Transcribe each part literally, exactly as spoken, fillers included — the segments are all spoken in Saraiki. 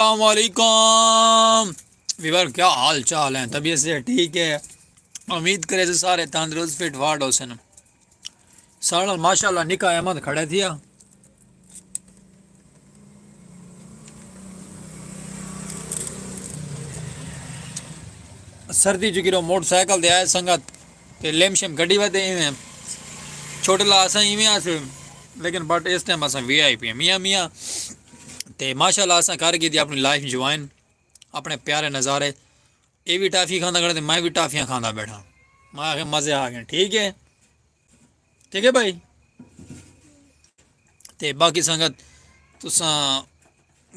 السلام علیکم ویور، کیا حال چال ہیں؟ طبیعت سے ٹھیک ہے؟ امید کرے سے سارے تندرست فٹ فاٹ ہو سن۔ سارا ماشاءاللہ نکا احمد کھڑے تھیا۔ سردی جو گرو موٹر سائیکل دے آئے سنگت، تے لیم شیم گڈی ودے ایویں۔ چھوٹے لا اساں ایویں آسے، لیکن بٹ اس ٹائم اساں وی آئی پی ہیں میاں میاں۔ تے ماشاءاللہ اساں کر گئی دی اپنی لائف جوائن، اپنے پیارے نظارے۔ اے بھی ٹافی کھاندا کھڑے تے میں بھی ٹافیاں کھاندا بیٹھا۔ میں آخیا مزے آ گئے، ٹھیک ہے؟ ٹھیک ہے بھائی۔ تے باقی سنگت تساں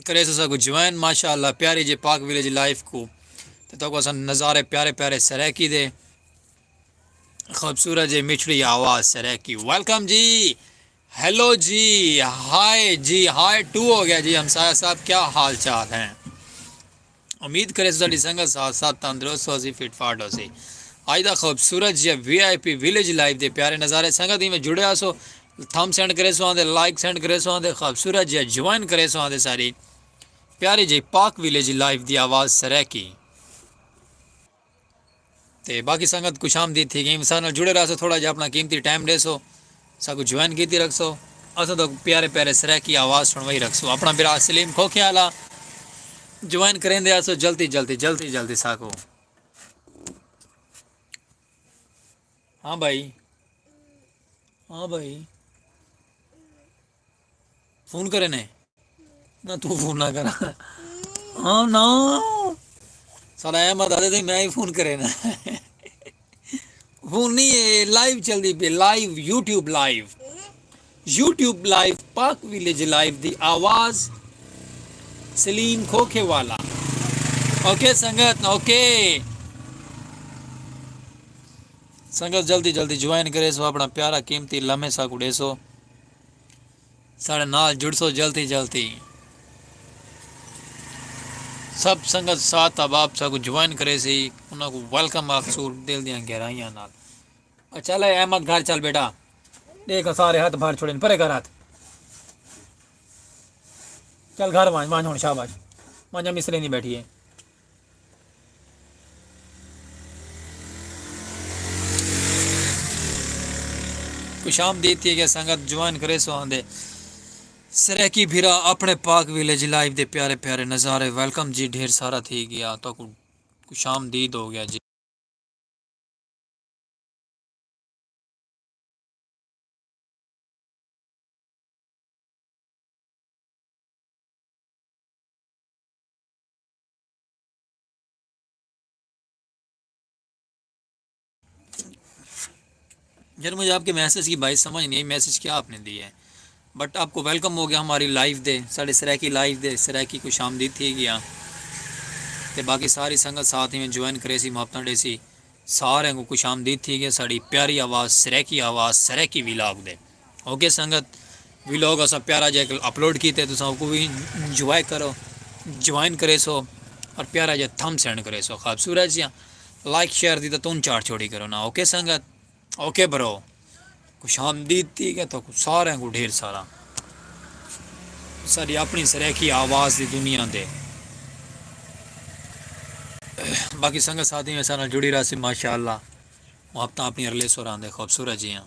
کریسو ساکو جوائن ماشاءاللہ پیاری جے پاک ویلیج لائف کو۔ تے تاکو اساں نظارے پیارے پیارے سرائیکی دے، خوبصورت جے مٹھڑی آواز سرائیکی۔ ویلکم جی، ہیلو جی، ہائے جی، ہائے ٹو ہو گیا جی۔ ہمسایہ صاحب کیا حال چال ہیں؟ امید کریسو ساڈی سنگت ساتھ ساتھ تندرست ہوسی، فٹ فاٹ ہوسی۔ اج دا خوبصورت جیہا وی آئی پی ویلیج لائف دے پیارے نظارے۔ سنگت ایویں جڑے آسو، تھم سینڈ کریسو آندے، لائک سینڈ کریسو آندے، خوبصورت جیہا جوائن کریسو آندے ساری پیاری جی پاک ویلیج لائف دی آواز سرائیکی۔ تے باقی سنگت خوش آمدید تھی گئی۔ سارے نال جڑے رہسو، تھوڑا جیہا اپنا قیمتی ٹائم ڈیسو، ساکو جوائن کیتی رکھسو۔ اساں تاکو پیارے پیارے سرائیکی آواز سنوائی رکھسو۔ اپنا برا سلیم کھوکھے آلا جوائن کریندے آسو جلدی جلدی جلدی جلدی ساکو۔ ہاں بھائی، ہاں بھائی، فون کرے نے؟ نہ تو فون نہ کرا۔ ہاں نا، سارا احمد آدھے تھے میں ہی فون کرے نا۔ فون نہیں، اے لائیو چلدی پئی، live, YouTube live, YouTube live, پاک ویلیج لائیو دی آواز سلیم کھوکھے والا۔ اوکے سنگت، اوکے سنگت، جلدی جلدی جوائن کریسو، اپنا پیارا قیمتی لمحے ساکو ڈیسو۔ ساڈے نال جڑسو جلدی جلدی۔ سب سنگت ساتھ احباب ساکو جوائن کریسی، انہاں کو ویلکم آکھسو دل دیاں گہرائیاں نال۔ اچھا لے احمد گھر چل بیٹا۔ دیکھ سارے ہتھ بھر چھوڑے، پرے کر ہتھ۔ چل گھر ونج، ونج ہن شاباش۔ ونج، مصری نہیں بیٹھی ہے۔ خوش آمدید تھی گئے سنگت، جوائن کریسو آندے۔ سرائیکی بھرا اپنے پاک ویلیج لائیو دے پیارے پیارے نظارے۔ ویلکم جی، ڈھیر سارا تھی گیا، تاکو خوش آمدید ہو گیا جی۔ یار مجھے آپ کے میسج کی بھائی سمجھ نہیں آئی، میسج کیا آپ نے دی ہے؟ بٹ آپ کو ویلکم ہو گیا ہماری لائیو دے، ساڈے سرائیکی لائیو دے، سرائیکی خوش آمدید تھی گیا۔ تے باقی ساری سنگت ساتھ ہی میں جوائن کریسی، محبتاں ڈیسی۔ سارے کو خوش آمدید تھی گئے ساڈی پیاری آواز، سرائیکی آواز، سرائیکی ویلاگ دے۔ اوکے سنگت، ویلاگ اساں پیارا جے اپلوڈ کیتے، تساں کو بھی انجوائے کرو، جوائن کریسو اور پیارا جے تھم سینڈ کریسو۔ خوبصورت جیاں لائک شیئر دی تو تون چاڑ چھوڑی کرو نا۔ اوکے سنگت، اوکے برو، خوش آمدید تھی گئے تو سارے کو ڈھیر سارا۔ ساڈی اپنی سرائیکی آواز دی دنیا دے۔ باقی سنگت ساتھی میں سارا جڑی رہسی ماشاءاللہ۔ محبتاں اپنی ارلے سوراں دے خوبصورت جیاں۔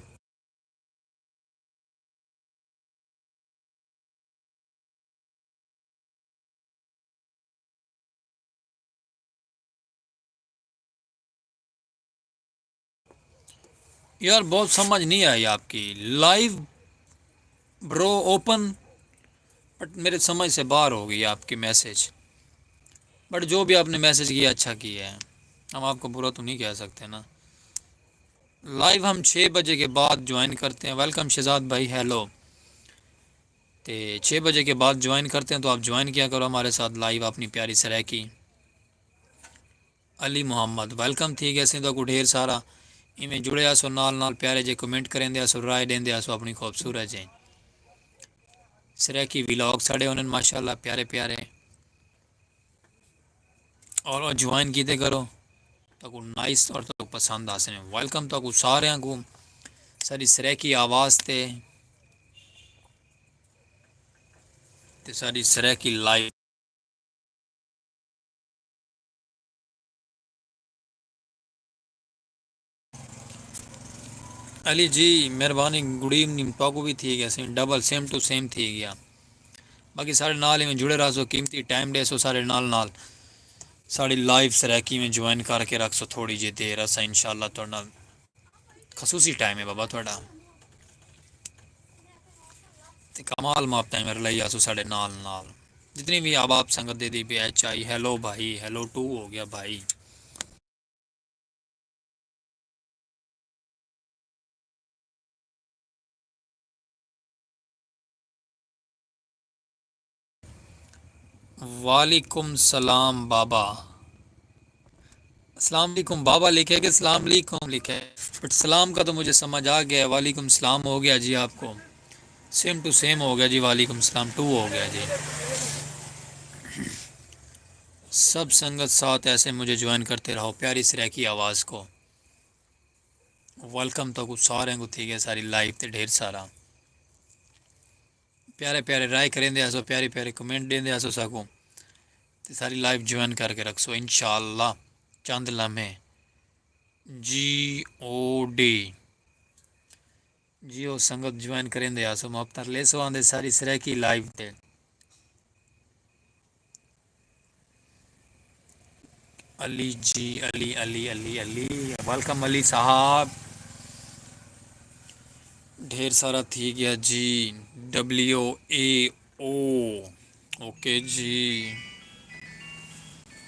یار بہت سمجھ نہیں آئی آپ کی لائیو، برو اوپن، بٹ میرے سمجھ سے باہر ہو گئی آپ کی میسج۔ بٹ جو بھی آپ نے میسج کیا اچھا کیا ہے، ہم آپ کو برا تو نہیں کہہ سکتے نا۔ لائیو ہم چھ بجے کے بعد جوائن کرتے ہیں۔ ویلکم شہزاد بھائی، ہیلو۔ تے چھ بجے کے بعد جوائن کرتے ہیں تو آپ جوائن کیا کرو ہمارے ساتھ لائیو اپنی پیاری سرائیکی۔ علی محمد ویلکم تھی گئے سیں تو کو ڈھیر سارا۔ ایویں جڑے آسو نال نال پیارے جے کمنٹ کریں دے آسو، رائے دیں دے آسو اپنی خوبصورت جے سرائیکی ویلاگ ساڑے ہونے ماشاءاللہ پیارے پیارے۔ اور جوائن کیتے کرو، تاکو نائس اور تاکو پسند آسن۔ ویلکم تاکو سارے کو ساری سرائیکی آواز تے، تے ساری سرائیکی لائیو۔ علی جی، مہربانی، گڈ ایوننگ، تہاکوں وی تھی ڳیا سئیں، ڈبل سیم ٹو سیم تھی ڳیا۔ باقی ساݙے نال ایویں جڑے رہسو، قیمتی ٹائم ݙیسو ساݙے نال نال۔ ساݙی لائیو سرائیکی ایویں جوائن کر کے رکھسو تھوڑی جی دیر، اساں انشاءاللہ تہاݙے نال خصوصی ٹائم ہے بابا تہاݙا۔ تے کمال ماپ ٹائم رلائی آسو ساݙے نال نال۔ جتنی وی احباب سنگت دے دی پئی ایچ آئی، ہیلو بھائی، ہیلو ٹو ہو ڳیا بھائی۔ وعلیکم سلام بابا۔ السلام علیکم بابا لکھے کہ السلام علیکم لکھے؟ بٹ سلام کا تو مجھے سمجھ آ گیا ہے، وعلیکم السلام ہو گیا جی آپ کو، سیم ٹو سیم ہو گیا جی، وعلیکم السلام ٹو ہو گیا جی۔ سب سنگت ساتھ ایسے مجھے جوائن کرتے رہو، پیاری سرائیکی آواز کو۔ ویلکم تہاکوں ساریں کوں تھی ڳیا ساری لائیو تے ڈھیر سارا۔ پیارے پیارے رائے کریندے ہسو، پیارے پیارے کمنٹ ݙیندے ہسو ساکوں، تے ساری لائیو جوائن کر کے رکھسو انشاءاللہ۔ چند لمحے۔ جی او ڈی۔ جی او سنگت جوائن کریندے ہسو، محبتاں لیسو آندے ساری سرائیکی لائیو تے۔ علی جی، علی، علی، علی، علی۔ ویلکم علی صاحب۔ ڈھیر سارا تھی ڳیا جی۔ W A O. اوکے جی۔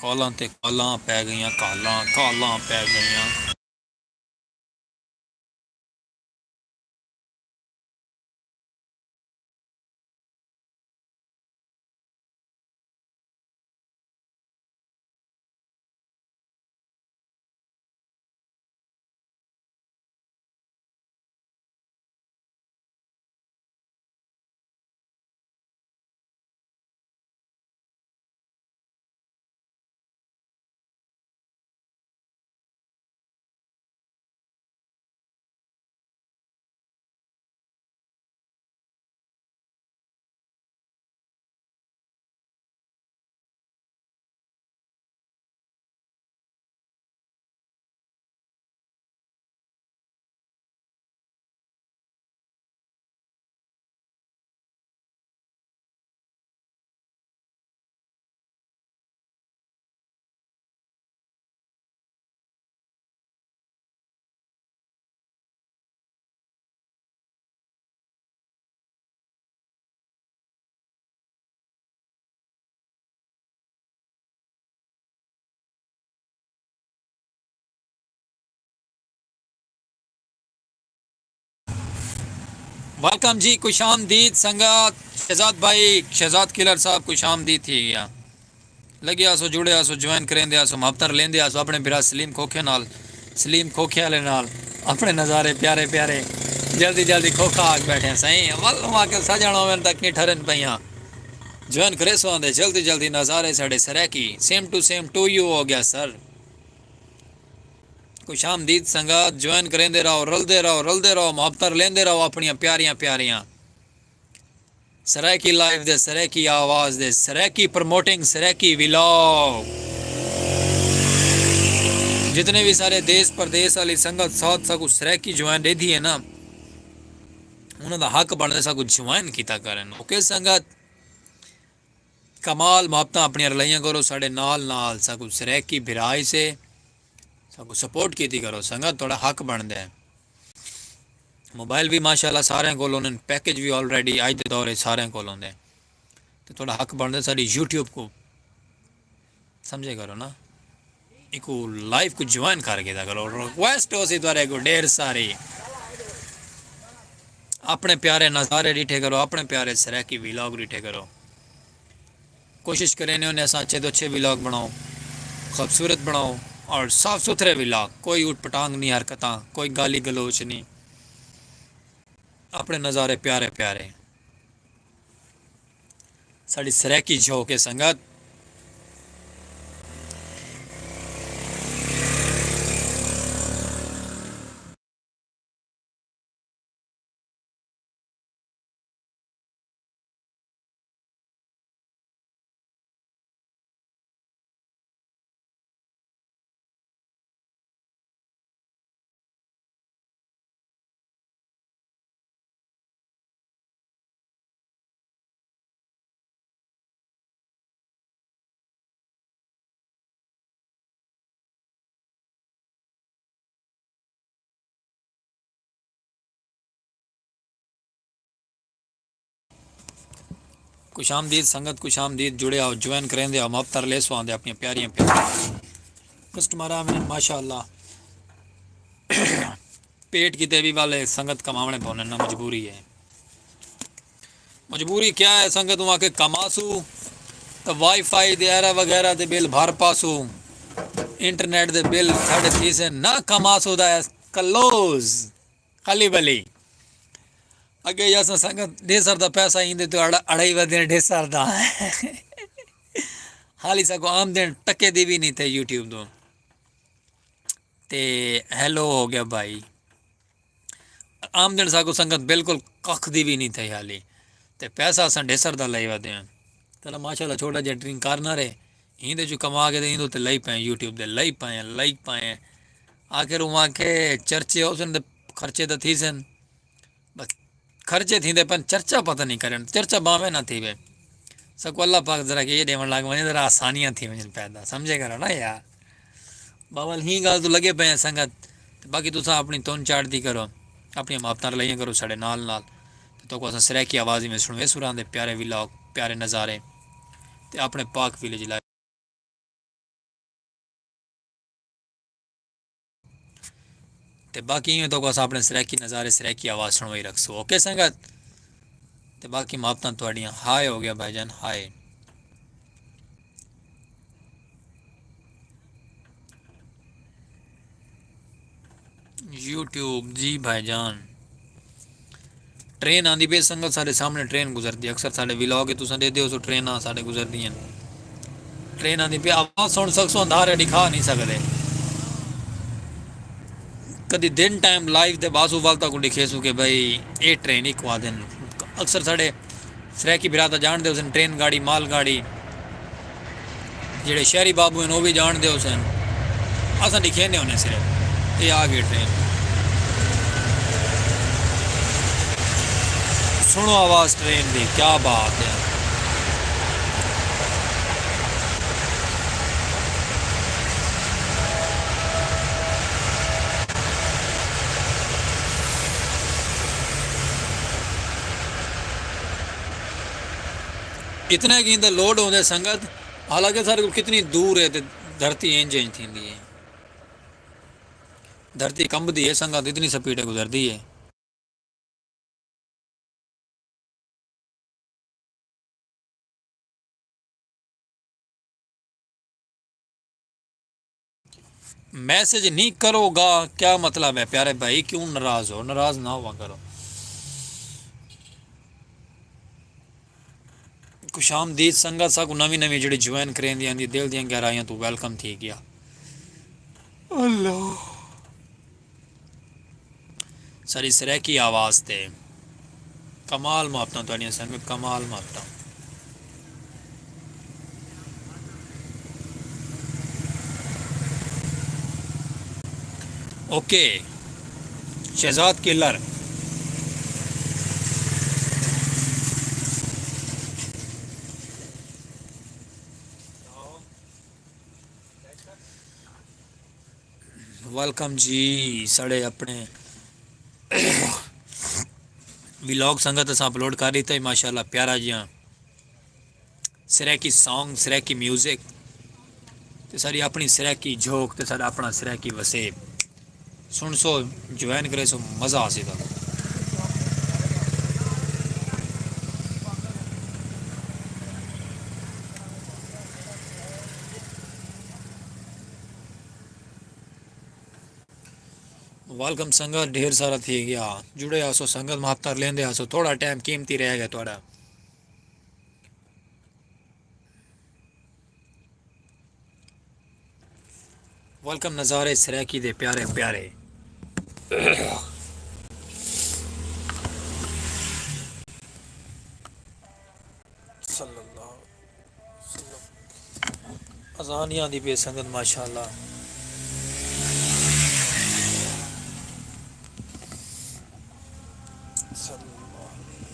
کالاں تے کالاں پے ڳئیاں، کالاں، کالاں پے ڳئیاں۔ ویلکم جی، خوش آمدید سنگت۔ شہزاد بھائی، شہزاد کلر صاحب، خوش آمدید تھی ڳیا۔ لڳے آسو، جڑے آسو، جوائن کریندے آسو، محبتاں لیندے آسو اپݨے بھرا سلیم کھوکھے نال، سلیم کھوکھے والے نال، اپݨے نظارے پیارے پیارے۔ جلدی جلدی کھوکھا آ ٻیٹھے سئیں، ول ہوں آ کے سڄݨ ہوون تاں کیں ٹھرن پئیاں۔ جوائن کریسو آندے جلدی جلدی، نظارے ساݙے Saraiki, same to same to you ہو ڳیا سر۔ خوش آمدید سنگت، جوائن کریندے رہو، رلدے رہو، رلدے رہو، محبتاں لیندے رہو اپݨیاں پیاریاں پیاریاں۔ سرائیکی لائیو دے، سرائیکی آواز دے، سرائیکی پروموٹنگ، سرائیکی ولاگ۔ جتنے وی سارے دیس پردیس والی سنگت ساتھ ساکوں سرائیکی جوائن ݙیندی ہے نا، انہاں دا حق بݨدے ساکوں جوائن کیتا کرن۔ اوکے سنگت، کمال محبتاں اپݨیاں رلائیاں کرو ساݙے نال نال، ساکوں سرائیکی بھرا ہسے، ساکوں سپورٹ کیتی کرو سنگت، تہاݙا حق بݨدے۔ موبائل وی ماشاءاللہ ساریں کول ہوندن، پیکج وی آلریڈی اڄ دے دور اچ ساریں کول ہوندے۔ تے تہاݙا حق بݨدے ساݙی یوٹیوب کوں سمجھے کرو نا۔ ایکوں لائیو کوں جوائن کر گھدا کرو۔ ریکویسٹ ہوسی تہاݙے کوں ڈھیر ساری۔ اپݨے پیارے نظارے ݙٹھے کرو، اپݨے پیارے سرائیکی ولاگ ݙٹھے کرو۔ کوشش کریندے ہوندے اساں اچھے توں اچھے ولاگ بݨاؤ، خوبصورت بݨاؤ اور صاف ستھرے ولاگ، کوئی اوٹ پٹانگ نہیں حرکتاں، کوئی گالی گلوچ نہیں۔ اپݨے نظارے پیارے پیارے۔ ساݙی سرائیکی جھوک ہے سنگت۔ خوش آمدید سنگت، خوش آمدید، جڑے آؤ، جوائن کریندے آؤ، محبت تر لیسو آندے اپنی پیاریاں پیاریاں۔ کسٹمر آویں، ماشاءاللہ۔ پیٹ کیتے وی والے سنگت کماوݨے پوندن نا، مجبوری ہے۔ مجبوری کیا ہے سنگت؟ اوں آکھے کماسو تاں وائی فائی دے ایرا وغیرہ دے بل بھر پاسو، انٹرنیٹ دے بل ساڈے تھیسن، نہ کماسو دا ہے کلوز۔ خالی بلی۔ اگے جیساں سنگت ڈھیسر دا پیسہ ایندے تے اڑ-، اڑائی ودے ڈھیسر دا۔ حالی ساکو آمدن ٹکے دی وی نہیں تھے یوٹیوب توں۔ تے ہیلو ہو گیا بھائی۔ آمدن ساکو سنگت بالکل ککھ دی وی نہیں تھے حالی۔ تے پیسہ اساں ڈھیسر دا لئی ودے ہیں۔ تلا ماشاءاللہ چھوٹا جیہا ٹرینگ کر نہ رہے۔ ایندے چوں کما کے تے ایندے تے لئی پئے ہیں، یوٹیوب تے لئی پئے ہیں، لئی پئے ہیں۔ آخر اوں آکھے چرچے ہوسن تے خرچے تاں تھیسن۔ بس خرچے تھیندے پن، چرچا پتہ نہیں کرن، چرچا باویں نہ تھیوے۔ ساکو اللہ پاک ذرا کہ یہ ڈیون لگ ونجے، ذرا آسانیاں تھی ونجن پیدا، سمجھے کرو نا یار۔ باول ہی گال تو لگے پئے ہیں سنگت، تے باقی تساں اپنی تن چاڑھدی کرو، اپنی محبتاں رلائیاں کرو ساڈے نال نال۔ تے تہاکوں اساں سرائیکی آواز میں سنوے سراں دے پیارے ولاگ، پیارے نظارے، تے اپنے پاک ویلیج لائف۔ تے باقی ایویں تہاکوں اساں اپنے سرائیکی نظارے، سرائیکی آواز سنوائی رکھسوں۔ اوکے سنگت؟ تے باقی محبتاں تہاڈیاں۔ ہائے ہو گیا بھائی جان، ہائے۔ یوٹیوب، جی بھائی جان۔ ٹرین آندی پئی سنگت، ساڈے سامنے ٹرین گزردی ہے۔ اکثر ساڈے ولاگ اچ تساں ڈیدھے ہوسو ٹریناں ساڈے گزردیاں۔ ٹرین آندی پئی، آواز سن سکسو، اندھارے ڈکھا نہیں سکدے۔ کدی دن ٹائم لائیو تے باسو ول تہاکوں ڈکھیسوں کہ بھئی اے ٹرین ایکوں آدھن۔ اکثر ساڈے سرائیکی بھرا تاں جاݨدے ہوسن، ٹرین گاڑی، مال گاڑی، جیڑھے شہری بابو ہن، او وی جاݨدے ہوسن۔ اساں ݙکھیندے ہوندے صرف۔ اے آ ڳئی ٹرین۔ سُݨو آواز ٹرین دی، کیا بات ہے۔ اتنے گھن دے لوڈ ہوندے سنگت، حالانکہ ساݙے کول کتنی دور ہے تے دھرتی انج انج تھیندی ہے۔ دھرتی کمبدی ہے سنگت، اتنی سپیڈ ہے گزردی ہے۔ میسج نہیں کرو گا، کیا مطلب ہے پیارے بھائی، کیوں ناراض ہو؟ ناراض نہ ہوا کرو۔ خوش آمدید سنگت، ساکوں نویں نویں جڑی جوائن کریندی آندی، دل دیاں گہرائیاں توں ویلکم تھی گیا۔ اللہ۔ ساݙی سرائیکی آواز تے کمال محبتاں تہاݙیاں سنگت، کمال محبتاں۔ Okay, Shahzad colour. ویلکم جی، ساݙے اپݨے ولاگ سنگت اساں اپلوڈ کر ݙتا ہے، ماشاءاللہ پیارا جیاں سرائیکی سانگ، سرائیکی میوزک تے ساݙی اپݨی سرائیکی جھوک تے ساݙا اپݨا سرائیکی وسیب۔ سُݨسو، جوائن کریسو، مزہ آسی تہاکوں۔ ویلکم سنگت، ڈھیر سارا تھی گیا۔ جڑے آسو سنگت، محبت کر لیندے آسو، تھوڑا ٹائم قیمتی رہ گیا تہاݙا۔ ویلکم نظارے سرائیکی دے پیارے پیارے۔ صلی اللہ علیہ وسلم۔ اذان ہی آندی پئی سنگت، ماشاءاللہ۔ صلی اللہ علیہ۔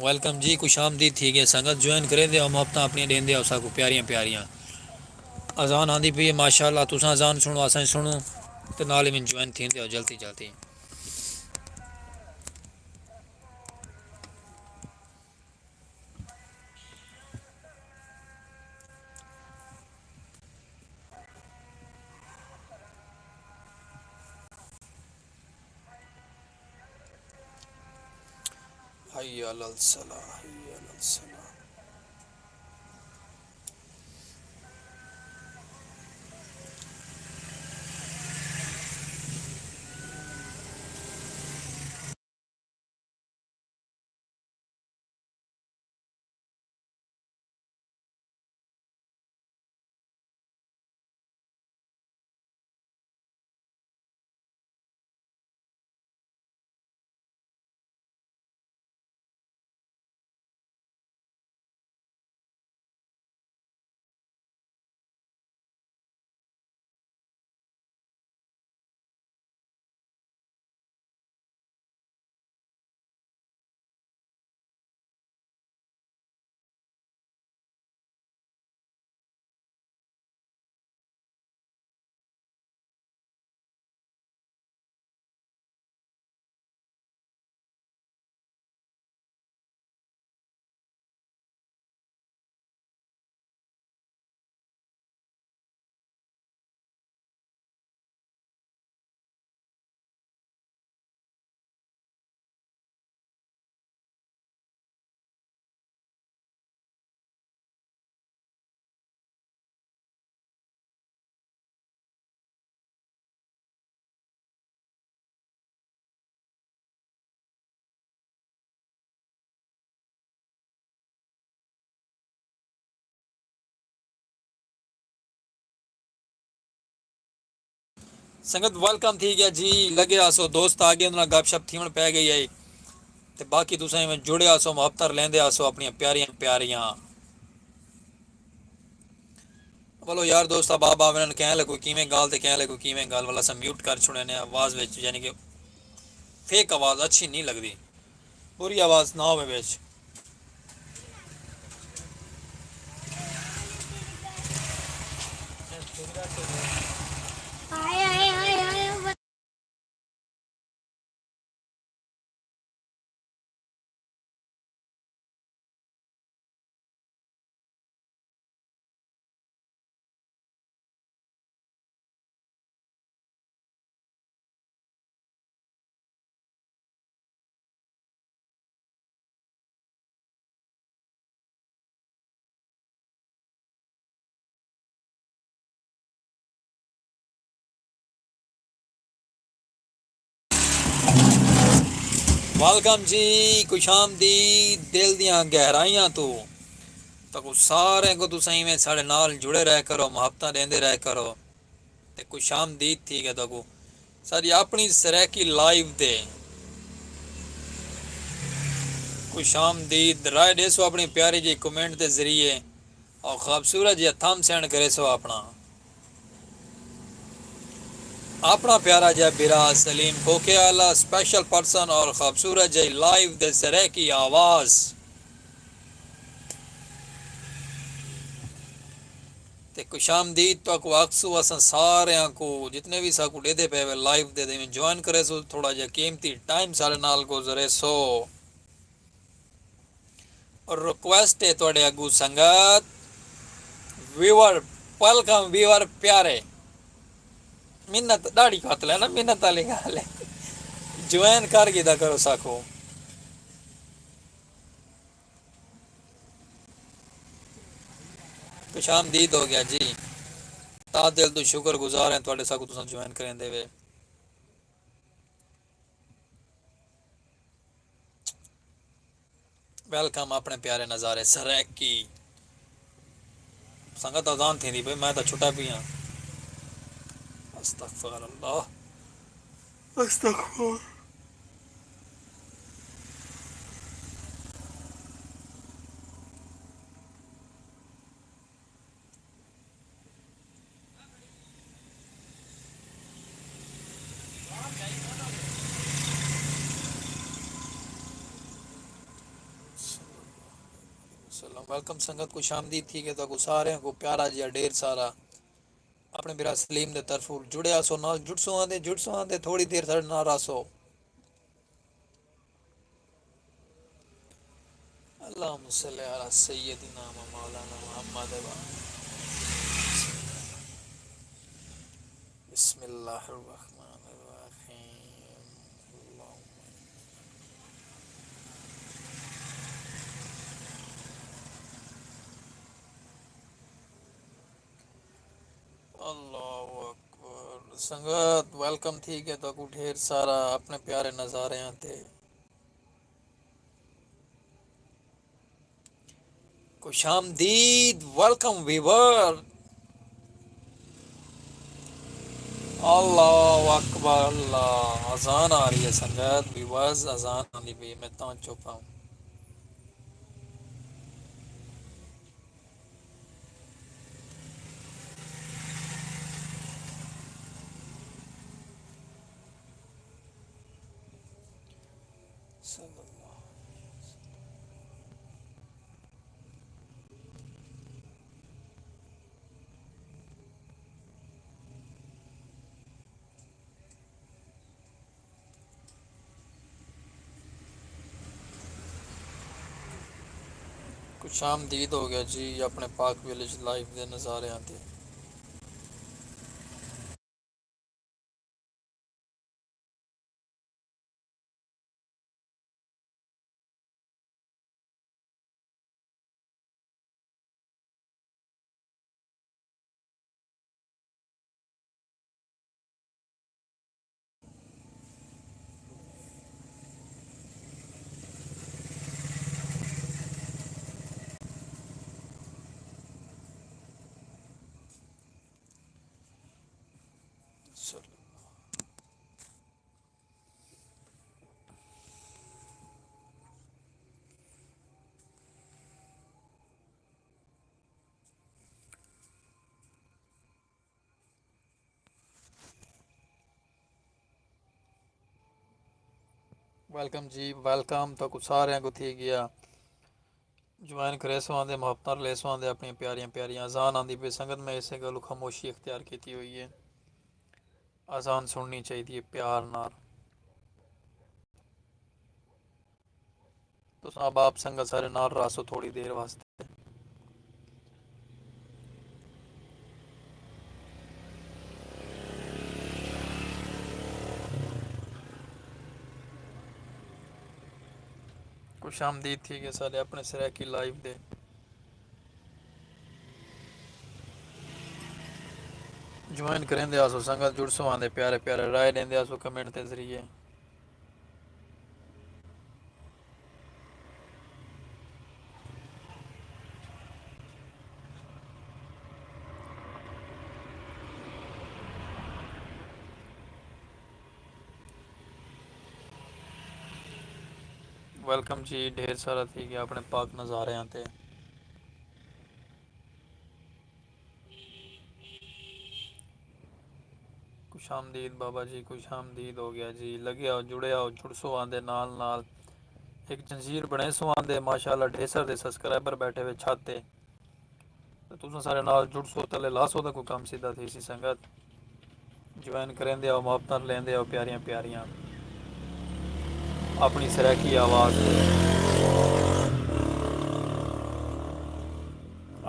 ویلکم جی، خوش آمدید تھی ڳئے۔ سنگت جوائن کریندے ہو، محبتاں اپݨیاں ݙیندے ہو ساکوں پیاریاں پیاریاں۔ اذان آندی پئی ہے، ماشاءاللہ۔ تساں اذان سݨو، اساں سݨوں، تے نال ہی میں جوائن تھیندے ہو جلدی جلدی۔ حی علی الصلاۃ، حی علی الصلاۃ۔ سنگت ویلکم تھی ڳیا جی، لڳے آسو دوست آ ڳئے، انہاں نال گپ شپ تھیوݨ پئے ڳئی ہے۔ تے باقی تساں ایویں جڑے آسو، محبتاں لیندے آسو اپݨیاں پیاریاں پیاریاں۔ ولو یار دوست احباب آوݨن، کہیں لے کوئی کیویں ڳالھ تے کہیں لے کوئی کیویں ڳالھ، ولا اساں میوٹ کر چھوڑے نے آواز وچ، یعنی کہ فیک آواز اچھی نہیں لڳدی، بری آواز نہ ہووے وچ۔ ویلکم جی، خوش آمدید دل دیاں گہرائیاں تو۔ تکو سارے کو تساں ایویں ساڑے نال جڑے رہ کرو، محبتاں دیندے رہ کرو۔ تے خوش آمدید تھی ڳئے تہاکوں ساݙی اپݨی سرائیکی لائیو تے۔ خوش آمدید، رائے ݙیسو اپݨی پیاری جئی کمنٹ دے ذریعے، اور خوبصورت جیا تھم سینڈ کریسو اپݨا، اپݨا پیارا جیا بھرا سلیم کھوکھے والا اسپیشل پرسن اور خوبصورت جئی لائیو دے سرائیکی آواز۔ تے خوش آمدید تہاکوں آکھسوں اساں ساریاں کوں، جتنے وی ساکوں ݙیہدے پئے وے لائیو دے، تے جوائن کریسو، تھوڑا جیہا قیمتی ٹائم ساݙے نال گزریسو۔ اور ریکویسٹ ہے تہاݙے اڳوں سنگت، ویور، ویلکم ویور پیارے، منت ݙاڑھی قتل ہے نا، منت والی ڳالھ ہے، جوائن کر گھدا کرو ساکوں۔ خوش آمدید ہو ڳیا جی۔ تہہ دل توں شکر گزار ہیں تہاݙے ساکوں تساں جوائن کریندے وے۔ ویلکم اپݨے پیارے نظارے سرائیکی۔ سنگت اذان تھیندی پئی، میں تاں چھٹا پیا۔ استغفر اللہ، استغفر۔ ویلکم سنگت، خوش آمدید تھی کہ تہاکوں ساریاں کوں پیارا جیہا ڈھیر سارا اپݨے بھرا سلیم دے طرفوں۔ جڑے آسو نال، جڑسو آندے، جڑسو آندے، تھوڑی دیر ساݙے نال رہسو۔ اللهم صل على سيدنا ومولانا محمد و بسم الله الرحمن الرحيم. اللهم اللہ اکبر۔ سنگت، ویلکم تھی ڳیا تہاکوں ڈھیر سارا اپݨے پیارے نظاریاں تے۔ خوش آمدید، ویلکم ویور۔ اللہ اکبر، اللہ، اذان آ رہی ہے سنگت، ویورز، اذان آندی پئی، میں تاں چپ ہاں۔ خوش آمدید ہو ڳیا جی اپݨے پاک ویلیج لائیو دے نظاریاں تے۔ ویلکم جی، ویلکم۔ تہاکوں ساریاں کوں تھی ڳیا۔ جوائن کریسو آندے، محبتاں رلیسو آندے، اپݨیاں پیاریاں پیاریاں۔ اذان آندی پئی سنگت، میں اسے ڳالھوں خاموشی اختیار کیتی ہوئی ہے۔ اذان سݨنی چاہیدی ہے پیار نال۔ تساں احباب سنگت سارے نال رہسو تھوڑی دیر واسطے۔ خوش آمدید تھی ڳئے سارے اپݨے سرائیکی لائیو دے۔ جوائن کریندے آسو سنگت، جڑسو آندے پیارے پیارے، رائے ݙیندے آسو کمنٹ دے ذریعے۔ ویلکم جی، ڈھیر سارا تھی ڳیا اپݨے پاک نظاریاں تے۔ خوش آمدید بابا جی، خوش آمدید ہو ڳیا جی۔ لڳے آؤ، جڑے آؤ، جڑسو آندے نال نال۔ ہک زنجیر بݨیسو آندے، ماشاءاللہ ڈھیر سارے سبسکرائبر ٻیٹھے ہوئے چھت تے۔ تے تساں سارے نال جڑسو، تلے لاسو تاں کوئی کم سدھا تھیسی سنگت۔ جوائن کریندے آؤ، محبتاں لیندے آؤ پیاریاں پیاریاں۔ اپݨی سرائیکی آواز تے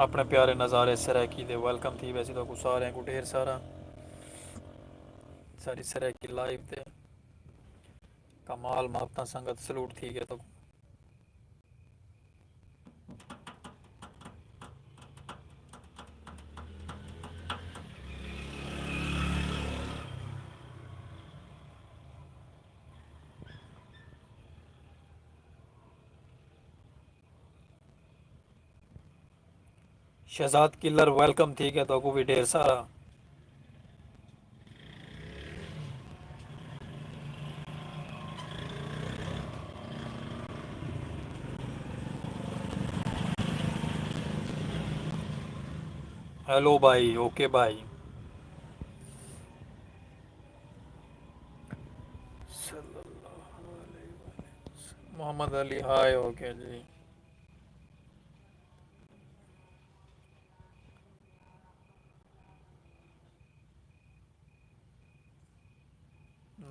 اپݨے پیارے نظارے سرائیکی دے۔ ویلکم تھی ویسی تہاکوں ساریاں کوں ڈھیر سارا۔ ساری سرائیکی لائیو تے کمال محبتاں سنگت، سلوٹ تھی ڳیا تہاکوں۔ شہزاد کلر ویلکم تھی ڳیا تہاکوں وی ڈھیر سارا۔ ہیلو بھائی، اوکے بھائی۔ محمد علی ہائے، اوکے جی۔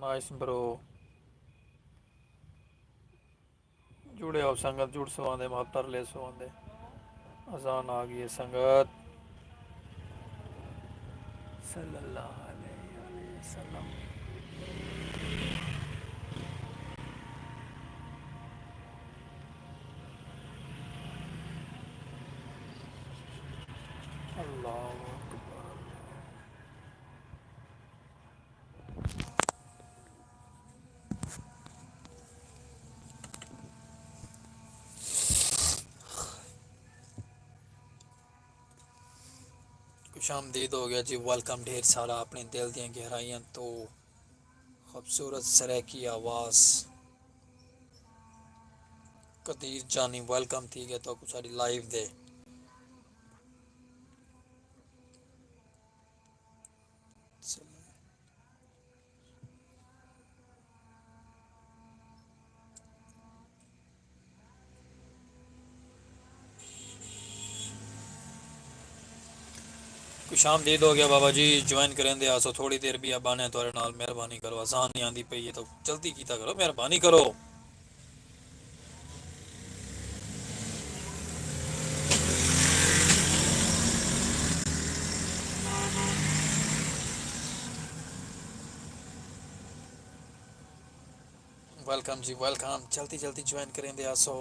نائس برو۔ جڑے ہو سنگت، جڑ سواندے، ماتر لے سواندے۔ اذان آ گئی ہے سنگت۔ صلی اللہ علیہ وسلم۔ اللہ اکبر۔ خوش آمدید ہو گیا جی، ویلکم ڈھیر سارا۔ اپنے دل دیاں گہرائیاں تو خوبصورت سرائیکی آواز۔ قدیر جانی ویلکم تھی گیا تو ساری لائیو دے۔ خوش آمدید ہو گیا بابا جی، جوائن کریندے آسو۔ تھوڑی دیر بھی ابانے تہاڈے نال، مہربانی کرو، اذان نہیں آندی پئی ہے تو جلدی کیتا کرو، مہربانی کرو۔ ویلکم جی، ویلکم۔ جلدی جلدی جوائن کریندے آسو۔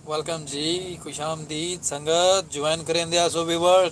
ویلکم جی، خوش آمدید سنگت، جوائن کریندے آسو ویور۔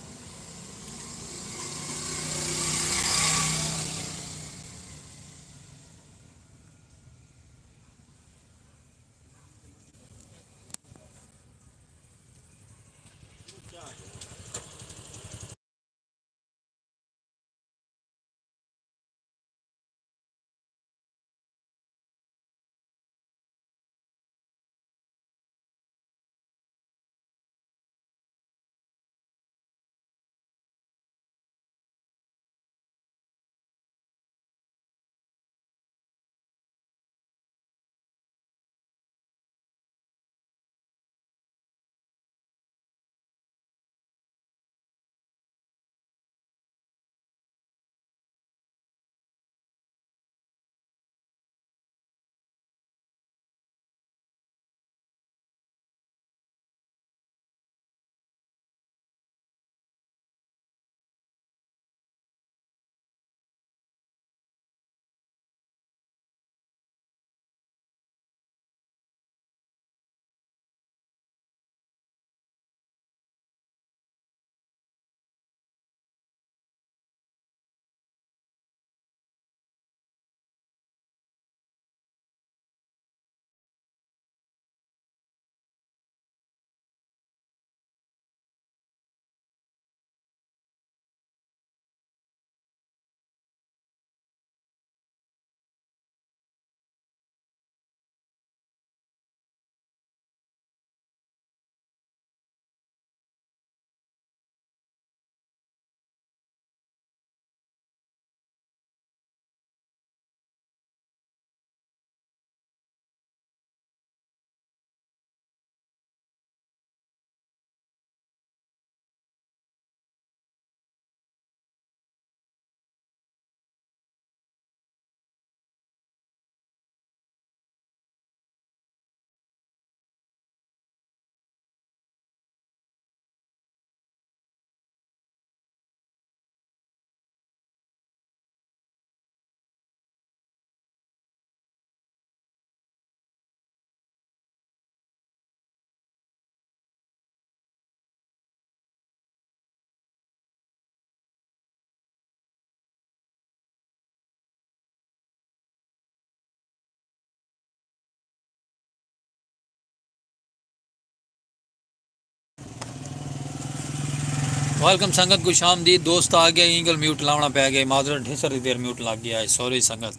ویلکم سنگت، خوش آمدید۔ دوست آ گئے، اینگل میوٹ لاونا پے گئے، معذرت، ڈھیسر دی دیر میوٹ لگ گیا ہے، سوری سنگت۔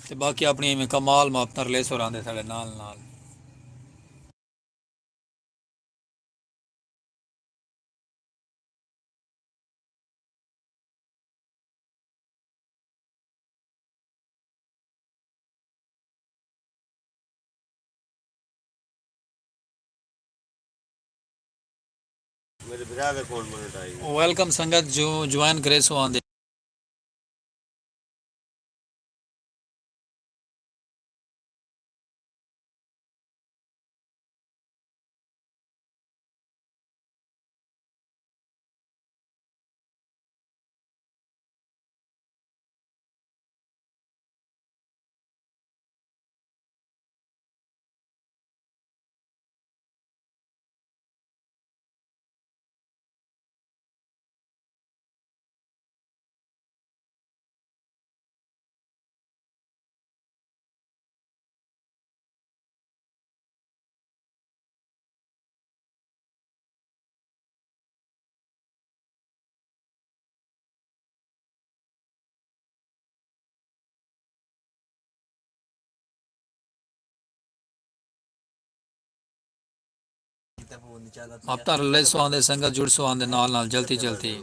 تے باقی اپنی ایویں کمال محبت ریلیس ہو راندے ساڈے نال نال۔ میرے بھرا دے کون منٹ آئی؟ ویلکم سنگت، جو جوائن کرے سو آندے۔ ہفتہ رلے سو آندے، سنگت جڑ سو آندے نال نال جلدی جلدی۔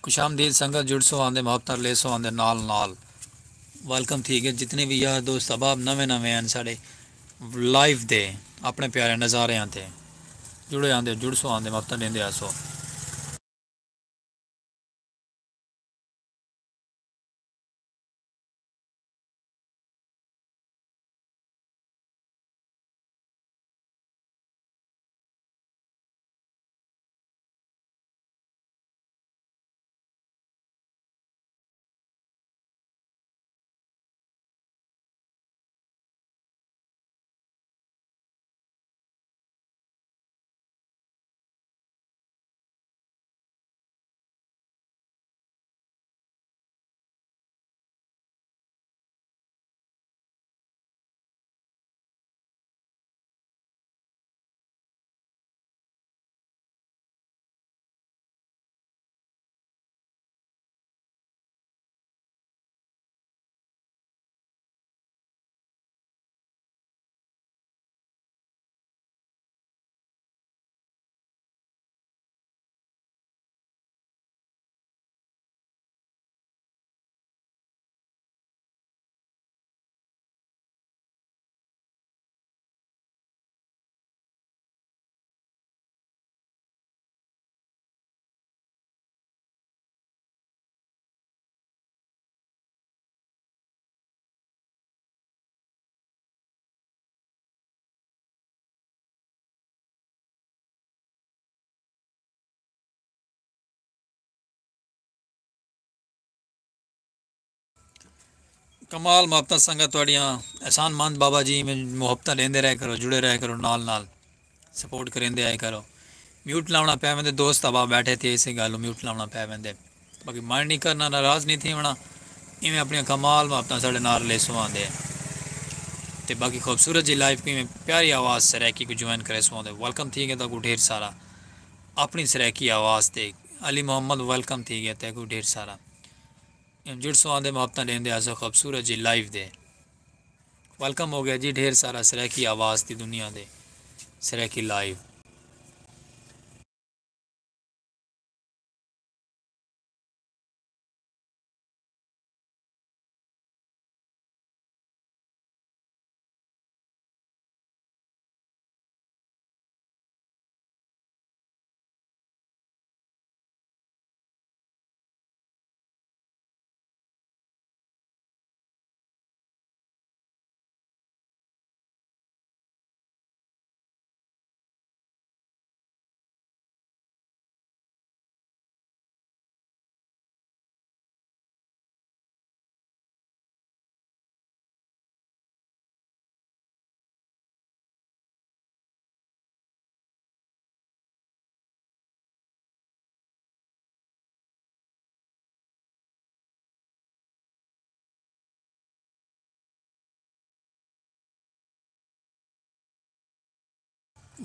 خوش آمدید سنگت، جڑسو آندے محبتاں لیسو آندے نال نال۔ ویلکم تھی گئے جتنے بھی یار دوست احباب نویں نویں ہیں ساڑے لائیو دے اپنے پیارے نظاریاں تے جڑے آندے، جڑسو آندے محبتاں لیندے آسو۔ کمال محبتاں سنگت تہاڈیاں، احسان مند بابا جی، ایویں محبتاں ڈیندے رہے کرو، جڑے رہے کرو نال نال۔ سپورٹ کریندے آئے کرو۔ میوٹ لاونا پے ویندے، دوست احباب بیٹھے تھے اسے گالوں میوٹ لاونا پے ویندے۔ باقی مائنڈ نہیں کرنا، ناراض نہیں تھی ہونا۔ ایویں اپنی کمال محبتاں ساڈے نال لے سواندے۔ تے باقی خوبصورت جی لائف کی میں پیاری آواز سرائیکی کو جوائن کرے سواندے۔ ویلکم تھی گئے تاکو ڈھیر سارا۔ اپنی سرائیکی آواز تے علی محمد ویلکم تھی گئے تاکو ڈھیر سارا۔ جڑ سواندے محبتاں ڈیندے آسو خوبصورت جی لائف دے۔ ویلکم ہو گیا جی، ڈھیر سارا سرائیکی آواز دی دنیا دے سرائیکی لائیو۔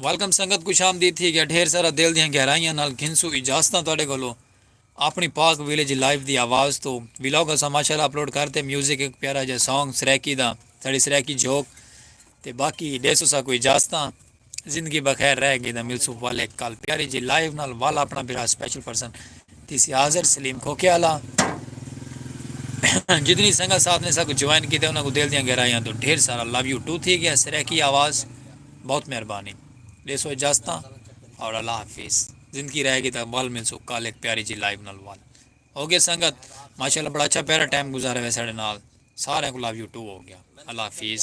ویلکم سنگت، خوش آمدید تھی گیا۔ ڈھیر سارا دل دیاں گہرائیاں نال گھنسو اجازتاں تہاڈے کولوں۔ اپنی پاک ویلیج لائیو دی آواز تو ولاگ اساں ماشاءاللہ اپلوڈ کرتے، میوزک، ایک پیارا جا سانگ سرائیکی دا، ساڈی سرائیکی جھوک۔ تے باقی ڈیسو ساکوں اجازتاں۔ زندگی بخیر رہ گئی دا ملسوں والے کل پیاری جی لائیو نال۔ والا اپنا بھرا سپیشل پرسن تیسی حاضر سلیم کھوکھے والا۔ جتنی سنگت ساتھ نے ساکوں جوائن کیتے، انہاں کوں دل دیاں گہرائیاں تو ڈھیر سارا لو یو ٹو تھی گیا۔ سرائیکی آواز، بہت مہربانی۔ ڈیسو اجازتاں اور اللہ حافظ۔ زندگی رہ گئی تاں ول ملسوں کل ایک پیاری جی لائیو نال۔ ول ہو گئے سنگت، ماشاءاللہ بڑا اچھا پیارا ٹائم گزارے ہوئے ساڈے نال۔ سارے کوں لو یو ٹو ہو گیا۔ اللہ حافظ۔